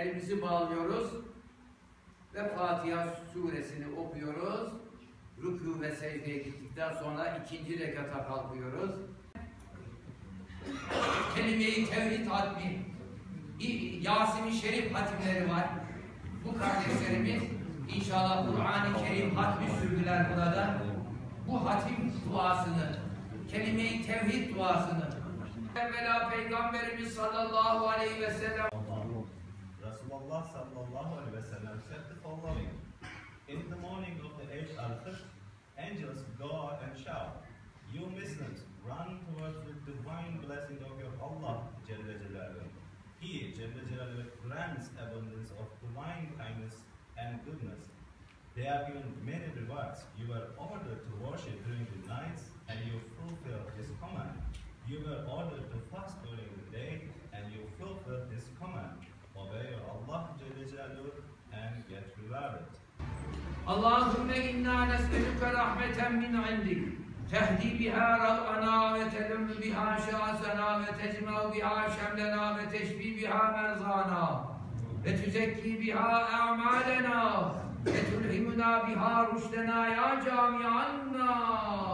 Elimizi bağlıyoruz ve Fatiha suresini okuyoruz. Rükû ve secdeye gittikten sonra ikinci rekata kalkıyoruz. Kelime-i Tevhid hatmi, Yasin-i Şerif hatimleri var. Bu kardeşlerimiz inşallah Kur'an-ı Kerim hatmi sürdüler burada. Bu hatim duasını, Kelime-i Tevhid duasını evvela Peygamberimiz sallallahu aleyhi ve sellem Rasulullah sallallahu aleyhi ve sellem said the following: In the morning of the Eid al-Fitr, angels go out and shout, "You Muslims, run towards the divine blessing of your Allah Jalla Jalaluhu. He, Jalla Jalaluhu, grants abundance of divine kindness and goodness. They are given many rewards. You were ordered to worship during the nights and you fulfilled this command. You were ordered to fast during the day and you fulfilled this command. Obey your Allah Jalla Jalaluhu and get rewarded." Allahümme inna nes'eluke rahmeten min indik. Tehdi biha rav'ana ve telümü biha şahsana ve tecmeu biha şemlena ve teşfi biha merzana ve tüzekki biha a'malena ve tulhimuna biha rüşdena ya camianna.